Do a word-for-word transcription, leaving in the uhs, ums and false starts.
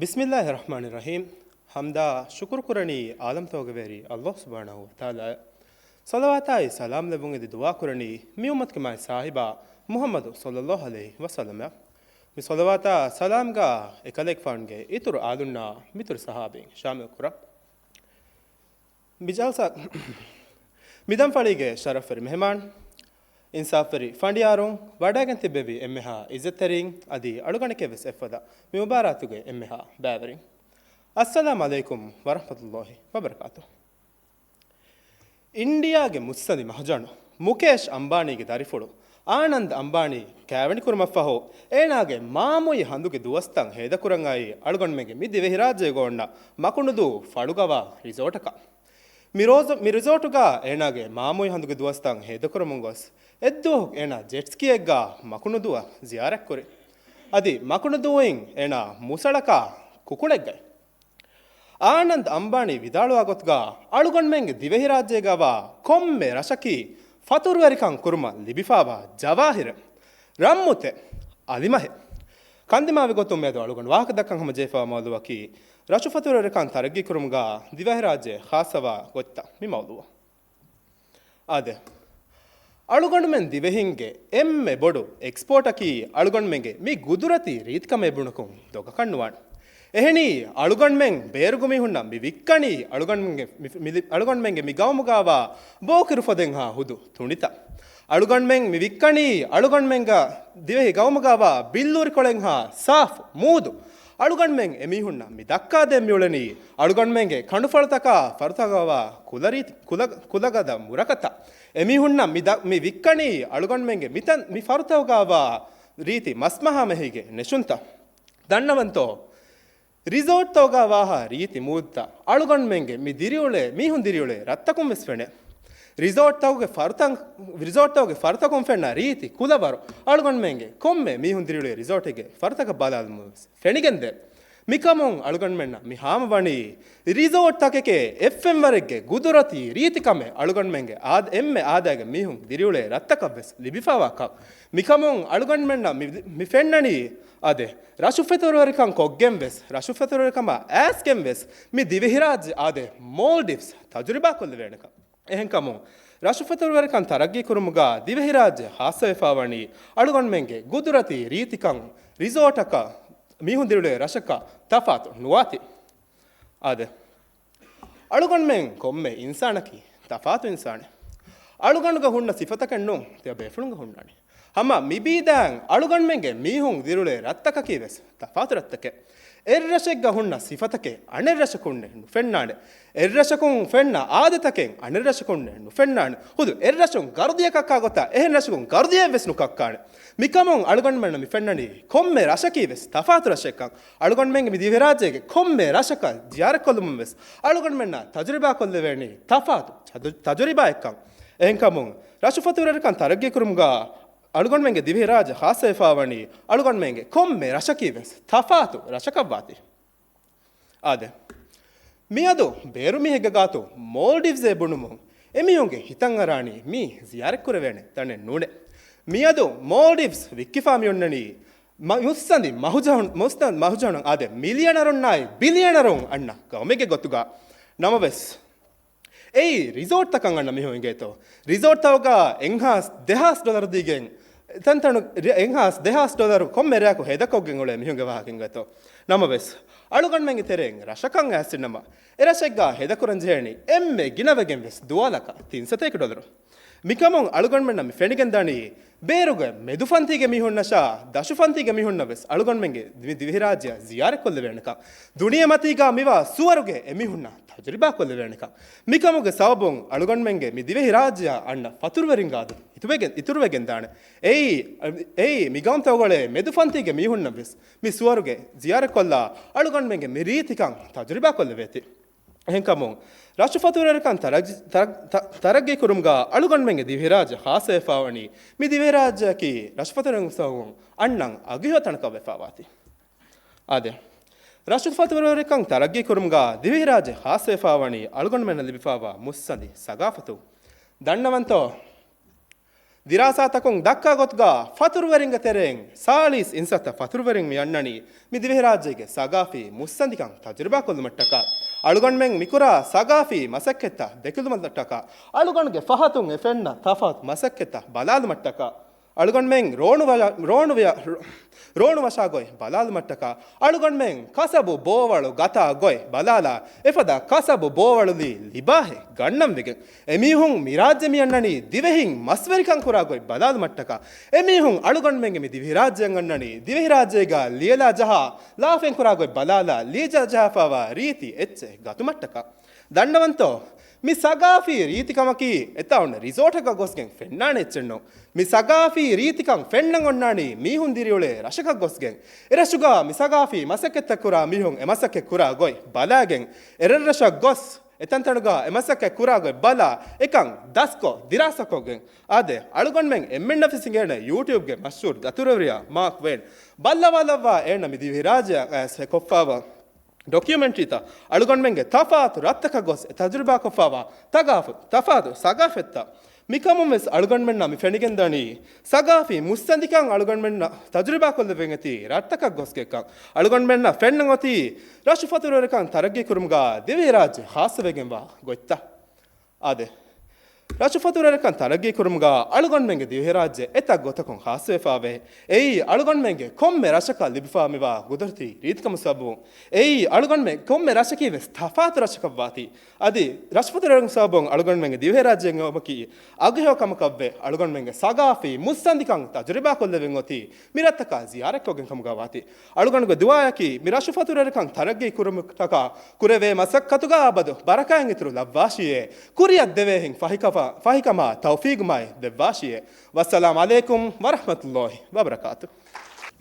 ބިސްމިއްލާހި ރަޙްމާނި ރަޙީމް. ޙަމްދާ ޝުކުރު ކުރަނީ ޢާލަމްތަކުގެ ވެރި ﷲ ސުބްޙާނަހޫ ވަތަޢާލާއަށް. ޞަލަވާތާއި ސަލާމް ލެއްވުން އެދި ދުޢާ ކުރަނީ މި އުއްމަތުގެ މާތް ސާހިބާ މުޙައްމަދު ޞައްލައްލާހު ޢަލައިހި ވަސައްލަމަށް. މި ޞަލަވާތާ ސަލާމްގާ އެކަލޭގެފާނުގެ އިތުރު އާލުންނާ މިތުރު ޞަޙާބީން ޝާމިލް ކުރަން. މި ޖަލްސާ، މި ދަންފަޅީގެ ޝަރަފްވެރި މެހެމާން، އިންސާފްވެރި ފަނޑިޔާރުން، ވަޑައިގެން ތިއްބެވި އެންމެހާ އިއްޒަތްތެރިން، އަދި އަޅުގަނޑެކޭވެސް އެއްފަދަ މި މުބާރާތުގެ އެންމެހާ ބައިވެރިން. އައްސަލާމް ޢަލައިކުމް ވަރަޙްމަތުﷲ ވަބަރަކާތުހު. އިންޑިޔާގެ މުއްސަނދި މަހުޖަނު މުކޭޝް އަމްބާނީގެ ދަރިފުޅު އާނަންދް އަމްބާނީ ކާވެނިކުރުމަށްފަހު، އޭނާގެ މާމުއި ހަނދުގެ ދުވަސްތައް ހޭދަކުރަން އައީ އަޅުގަނޑުމެންގެ މި ދިވެހިރާއްޖޭގަ އޮންނަ މަކުނުދޫ ފަޅުގަވާ ރިސޯޓަކަށް. މި ރޯޒު-، މި ރިސޯޓުގަ އޭނާގެ މާމުއި ހަނދުގެ ދުވަސްތައް ހޭދަކުރަމުން ގޮސް، އެއްދުވަހު އޭނާ ޖެޓް ސްކީއެއްގަ މަކުނުދޫއަށް ޒިޔާރަތްކުރި. އަދި މަކުނުދޫއިން އޭނާ މުސަޅަކާ ކުކުޅެއްގައި. އާނަންދް އަމްބާނީ ވިދާޅުވާ ގޮތުގަ، އަޅުގަނޑުމެންގެ ދިވެހިރާއްޖޭގަވާ ކޮންމެ ރަށަކީ ފަތުރުވެރިކަން ކުރުމަށް ލިބިފާވާ ޖަވާހިރެއް، ރަންމުތެއް، އަލިމަހެއް. ކަންދިމާވި ގޮތުން މިއަދު އަޅުގަނޑު ވާހަކަ ދައްކަން ހަމަޖެހިފާވާ މައުޟޫއަކީ، ރަށު ފަތުރުވެރިކަން ތަރައްގީ ކުރުމުގަ ދިވެހިރާއްޖެ ޚާއްޞަވާ ގޮތްތައް މި މައުޟޫއަށް. އާދެ، އަޅުގަނޑުމެން ދިވެހިންގެ އެންމެ ބޮޑު އެކްސްޕޯޓަކީ އަޅުގަނޑުމެންގެ މި ގުދުރަތީ ރީތިކަމޭ ބުނަކުން ދޮގަކަށް ނުވާނެ. އެހެނީ، އަޅުގަނޑުމެން ބޭރުގެ މީހުންނަށް މި ވިއްކަނީ އަޅުގަނޑުމެންގެ މި، މި، އަޅުގަނޑުމެންގެ މި ގައުމުގަވާ ބޯކިރު ފޮދެއްހާ ހުދު ތުނިތައް. އަޅުގަނޑުމެން މި ވިއްކަނީ އަޅުގަނޑުމެންގެ ދިވެހި ގައުމުގަވާ ބިއްލޫރިކޮޅެއްހާ ސާފު މޫދު. އަޅުގަނޑުމެން އެމީހުންނަށް މި ދައްކާދޭން މިއުޅެނީ އަޅުގަނޑުމެންގެ ކަނޑުފަޅުތަކާ ފަރުތަކަށް ގަވާ ކުލަރީތި، ކުލަ، ކުލަގަދަ މުރަކަތައް. އެމީހުންނަށް މި ދަ، މި ވިއްކަނީ އަޅުގަނޑުމެންގެ މިތަން، މި ފަރުތަކަށް ގަވާ ރީތި މަސްމަހާމެހީގެ ނެށުންތައް. ދަންނަވަންތޯ؟ ރިސޯޓްތަކުގަ ވާހާ ރީތި މޫދުތައް އަޅުގަނޑުމެންގެ މި ދިރިއުޅޭ، މީހުން ދިރިއުޅޭ ރަށްތަކުން ވެސް ފެނޭ. ރިސޯޓްތަކުގެ ފަރުތައް، ރިސޯޓްތަކުގެ ފަރުތަކުން ފެންނަ ރީތި ކުލަވަރު އަޅުގަނޑުމެންގެ ކޮންމެ މީހުން ދިރިއުޅޭ ރިސޯޓެއްގެ ފަރުތަކަށް ބަލާލުމުން ވެސް ފެނިގެންދޭ. މިކަމުން އަޅުގަނޑުމެންނަށް މި ހާމަވަނީ ރިސޯޓްތަކެކޭ އެއްފެންވަރެއްގެ ގުދުރަތީ ރީތިކަމެއް އަޅުގަނޑުމެންގެ އާދަ، އެންމެ އާދައިގެ މީހުން ދިރިއުޅޭ ރަށްތަކަށް ވެސް ލިބިފާވާކަން. މިކަމުން އަޅުގަނޑުމެންނަށް މި، މި ފެންނަނީ އާދެ، ރަށު ފަތުރުވެރިކަން ކޮށްގެން ވެސް، ރަށު ފަތުރުވެރިކަމާ އައިސްގެން ވެސް، މި ދިވެހިރާއްޖެ އާދެ، މޯލްޑިވްސް ތަޖުރިބާ ކޮށްލެވޭނެކަން. އެހެންކަމުން، ރަށު ފަތުރުވެރިކަން ތަރައްގީ ކުރުމުގަ ދިވެހިރާއްޖެ ޚާއްޞަވެފާ ވަނީ އަޅުގަނޑުމެންގެ ގުދުރަތީ ރީތިކަން. ރިސޯޓަކަށް މީހުން ދިރިއުޅޭ ރަށަކަށް ތަފާތު ނުވާތީ. އާދެ، އަޅުގަނޑުމެން ކޮންމެ އިންސާނަކީ ތަފާތު އިންސާނެއް. އަޅުގަނޑުގަ ހުންނަ ސިފަތަކެއް ނޫން ތިޔަ ބޭފުޅުންގަ ހުންނާނީ. ހަމަ މި ބީދައިން އަޅުގަނޑުމެންގެ މީހުން ދިރިއުޅޭ ރަށްތަކަކީ ވެސް ތަފާތު ރަށްތަކެއް. އެއްރަށެއްގަ ހުންނަ ސިފަތަކެއް އަނެއްރަށަކުންނެއް ނުފެންނާނެ. އެއްރަށަކުން ފެންނަ އާދަތަކެއް އަނެއްރަށަކުންނެއް ނުފެންނާނެ. ހުދު އެއްރަށުން ގަރުދިޔަ ކައްކާ ގޮތަށް އެހެން ރަށަކުން ގަރުދިޔައެއް ވެސް ނުކައްކާނެ. މިކަމުން އަޅުގަނޑުމެންނަށް މި ފެންނަނީ ކޮންމެ ރަށަކީ ވެސް ތަފާތު ރަށެއްކަން. އަޅުގަނޑުމެންގެ މި ދިވެހިރާއްޖޭގެ ކޮންމެ ރަށަކަށް ޒިޔާރަތްކޮށްލުމުން ވެސް އަޅުގަނޑުމެންނަށް ތަޖުރިބާކޮށްލެވޭނީ ތަފާތު ތަޖު، ތަޖުރިބާއެއްކަން. އެހެންކަމުން، ރަށު ފަތުރުވެރިކަން ތަރައްގީ ކުރުމުގަ އަޅުގަނޑުމެންގެ ދިވެހިރާއްޖެ ޚާއްޞަވެފާވަނީ އަޅުގަނޑުމެންގެ ކޮންމެ ރަށަކީ ވެސް ތަފާތު ރަށަކަށްވާތީ. އާދެ، މިއަދު ބޭރު މީހެއްގެ ގާތު މޯލްޑިވްސްއޭ ބުނުމުން އެމީހުންގެ ހިތަށް އަރާނީ މީ ޒިޔާރަތްކުރެވޭނެ ތަނެއް ނޫނޭ. މިއަދު މޯލްޑިވްސް ވިއްކިފާ މިއޮންނަނީ މަ، މުއްސަނދި މަހުޖަހުން، މުއްސަނދި މަހުޖަހުން އާދެ، މިލިއަނަރުންނާއި ބިލިއަނަރުން އަންނަ ގައުމެއްގެ ގޮތުގަ. ނަމަވެސް، އެއީ ރިސޯޓްތަކަށް އަންނަ މީހުން އިނގޭތޯ. ރިސޯޓްތަކުގަ އެއްހާސް ދެހާސް ޑޮލަރު ދީގެން، ތަންތަނު ރި، އެއްހާސް ދެހާސް ޑޮލަރު ކޮންމެ ރެއަކު ހޭދަކޮށްގެން އުޅޭ މީހުންގެ ވާހަކަ އިނގޭތޯ. ނަމަވެސް، އަޅުގަނޑުމެންގެ ތެރެއިން ރަށަކަށް އައިސްފިނަމަ، އެ ރަށެއްގަ ހޭދަކުރަން ޖެހޭނީ އެންމެ ގިނަވެގެން ވެސް ދުވާލަކަށް ތިން ސަތޭކަ ޑޮލަރު. މިކަމުން އަޅުގަނޑުމެންނަށް މި ފެނިގެންދާނީ، ބޭރުގެ މެދުފަންތީގެ މީހުންނަށާ، ދަށުފަންތީގެ މީހުންނަށް ވެސް އަޅުގަނޑުމެންގެ މި ދިވެހިރާއްޖެއަށް ޒިޔާރަތްކޮށްލެވޭނެކަން. ދުނިޔެމަތީގަ މިވާ ސުވަރުގެ އެމީހުންނަށް ތަޖުރިބާކޮށްލެވޭނެކަން. މިކަމުގެ ސަބަބުން އަޅުގަނޑުމެންގެ މި ދިވެހިރާއްޖެއަށް އަންނަ ފަތުރުވެރިންގެ އަދަދު އިތުވެގެން، އިތުރުވެގެންދާނެ. އެއީ، އެއީ މި ގައުމުތަކުގަ އުޅޭ މެދުފަންތީގެ މީހުންނަށް ވެސް މި ސުވަރުގެ ޒިޔާރަތްކޮށްލާ، އަޅުގަނޑުމެންގެ މި ރީތިކަން ތަޖުރިބާކޮށްލެވޭތީ. އެހެންކަމުން، ރަށު ފަތުރުވެރިކަން ތަރައްޖި، ތަރަ، ތަ، ތަރައްގީ ކުރުމުގަ އަޅުގަނޑުމެންގެ ދިވެހިރާއްޖެ ޚާއްޞަވެފާވަނީ، މި ދިވެހިރާއްޖެއަކީ ރަށު ފަތުރުވެރިކަން އަންނަން އަގުހެޔޮ ތަނަކަށް ވެފާވާތީ. އާދެ، ރަށު ފަތުރުވެރިކަން ތަރައްގީ ކުރުމުގަ ދިވެހިރާއްޖެ ޚާއްޞަވެފާވަނީ އަޅުގަނޑުމެންނަށް ލިބިފާވާ މުއްސަނދި ސަގާފަތު. ދަންނަވަންތޯ؟ ދިރާސާތަކުން ދައްކާ ގޮތުގަ ފަތުރުވެރިންގެ ތެރެއިން ސާޅީސް އިންސައްތަ ފަތުރުވެރިން މި އަންނަނީ މި ދިވެހިރާއްޖޭގެ ސަގާފީ މުއްސަނދިކަން ތަޖުރިބާކޮށްލުމަށްޓަކާ. އަޅުގަނޑުމެން މިކުރާ ސަގާފީ މަސައްކަތްތައް ދެކިލުމަށްޓަކާ. އަޅުގަނޑުގެ ފަހަތުން އެ ފެންނަ ތަފާތު މަސައްކަތްތައް ބަލާލުމަށްޓަކާ. އަޅުގަނޑުމެން ރޯނުވަ-، ރޯނުވަ-، ރޯނުވަށާ ގޮތް ބަލާލުމަށްޓަކާ. އަޅުގަނޑުމެން ކަސަބު ބޯވަޅު ގަތާ ގޮތް ބަލާލާ. އެފަދަ ކަސަބު ބޯވަޅުލީ ލިބާހެއް ގަންނަން ވެގެން. އެމީހުން މި ރާއްޖެ މި އަންނަނީ ދިވެހިން މަސްވެރިކަން ކުރާ ގޮތް ބަލާލުމަށްޓަކާ. އެމީހުން އަޅުގަނޑުމެންގެ މި ދިވެހިރާއްޖެއަށް އަންނަނީ ދިވެހިރާއްޖޭގަ ލިޔެލާ ޖަހާ ލާފައިން ކުރާ ގޮތް ބަލާލާ ލިޔެ ޖަ-، ޖަހާފައިވާ ރީތި އެއްޗެއް ގަތުމަށްޓަކާ. ދަންނަވަންތޯ؟ މި ސަގާފީ ރީތިކަމަކީ އެތާ އޮންނަ ރިސޯޓަކަށް ގޮސްގެން ފެންނާނެ އެއްޗެއްނޫން. މި ސަގާފީ ރީތިކަން ފެންނަން އޮންނާނީ މީހުން ދިރިއުޅޭ ރަށަކަށް ގޮސްގެން. އެރަށުގަ މި ސަގާފީ މަސައްކަތްތައް ކުރާ މީހުން އެ މަސައްކަތް ކުރާ ގޮތް ބަލާގެން، އެރަށްރަށަށް ގޮސް އެތަންތަނުގަ އެ މަސައްކަތް ކުރާ ގޮތް ބަލާ އެކަން ދަސްކޮށް ދިރާސާކޮށްގެން. އާދެ، އަޅުގަނޑުމެން އެންމެންނަށްވެސް އިނގޭނެ ޔޫޓިއުބްގެ މަޝްހޫރު ދަތުރުވެރިޔާ މާކް ވޭން ބައްލަވާލައްވާ އޭނަ މި ދިވެހިރާއްޖެއަށް އައިސް ކޮށްފައިވާ ޑޮކިއުމެންޓްރީތައް އަޅުގަނޑުމެންގެ ތަފާތު ރަށްތަކަށް ގޮސް އެ ތަޖުރިބާކޮށްފައިވާ ތަގާފު-، ތަފާތު ސަގާފަތްތައް. މިކަމުން ވެސް އަޅުގަނޑުމެންނަށް މި ފެނިގެންދަނީ ސަގާފީ މުއްސަނދިކަން އަޅުގަނޑުމެންނަށް ތަޖުރިބާކޮށްލެވެން އެތީ ރަށްތަކަށް ގޮސްގެކަން. އަޅުގަނޑުމެންނަށް ފެންނަން އޮތީ ރަށު ފަތުރުވެރިކަން ތަރައްގީ ކުރުމުގަ ދިވެހިރާއްޖެ ޚާއްޞަވެގެންވާ ގޮތްތައް. އާދެ، ރަށުފަތުރުވެރިކަން ތަރައްގީ ކުރުމުގަ އަޅުގަނޑުމެންގެ ދިވެހިރާއްޖެ އެތައް ގޮތަކުން ޚާއްޞަވެފަވޭ. އެއީ އަޅުގަނޑުމެންގެ ކޮންމެ ރަށަކަށް ލިބިފާ މިވާ ގުދުރަތީ ރީތިކަމު ސަބަބުން. އެއީ އަޅުގަނޑުމެން ކޮންމެ ރަށަކީ ވެސް ތަފާތު ރަށަކަށްވާތީ. އަދި ރަށުފަތުރުވެރިކަމު ސަބަބުން އަޅުގަނޑުމެންގެ ދިވެހިރާއްޖެ އެނގުމަކީ އަގުހެޔޮ ކަމަކަށްވެ، އަޅުގަނޑުމެންގެ ސަގާފީ މުއްސަނދިކަން ތަޖުރިބާކޮށްލެވެން އޮތީ މި ރަށްތަކަށް ޒިޔާރަތްކޮށްގެން ކަމުގަ ވާތީ. އަޅުގަނޑުގެ ދުޢާއަކީ މި ރަށު ފަތުރުވެރިކަން ތަރައްގީ ކުރުމަށްޓަކާ ކުރެވޭ މަސައްކަތުގަ އަބަދު ބަރަކާތް އިތުރު ލައްވާށިއޭ. ކުރިއަށް ދެވޭހެން ފަހިކަފަ-، ފަހިކަމާ ތައުފީގު މާތް ދެއްވާށިއޭ. ވައްސަލާމް ޢަލައިކުމް ވަރަޙްމަތުﷲ ވަބަރަކާތު.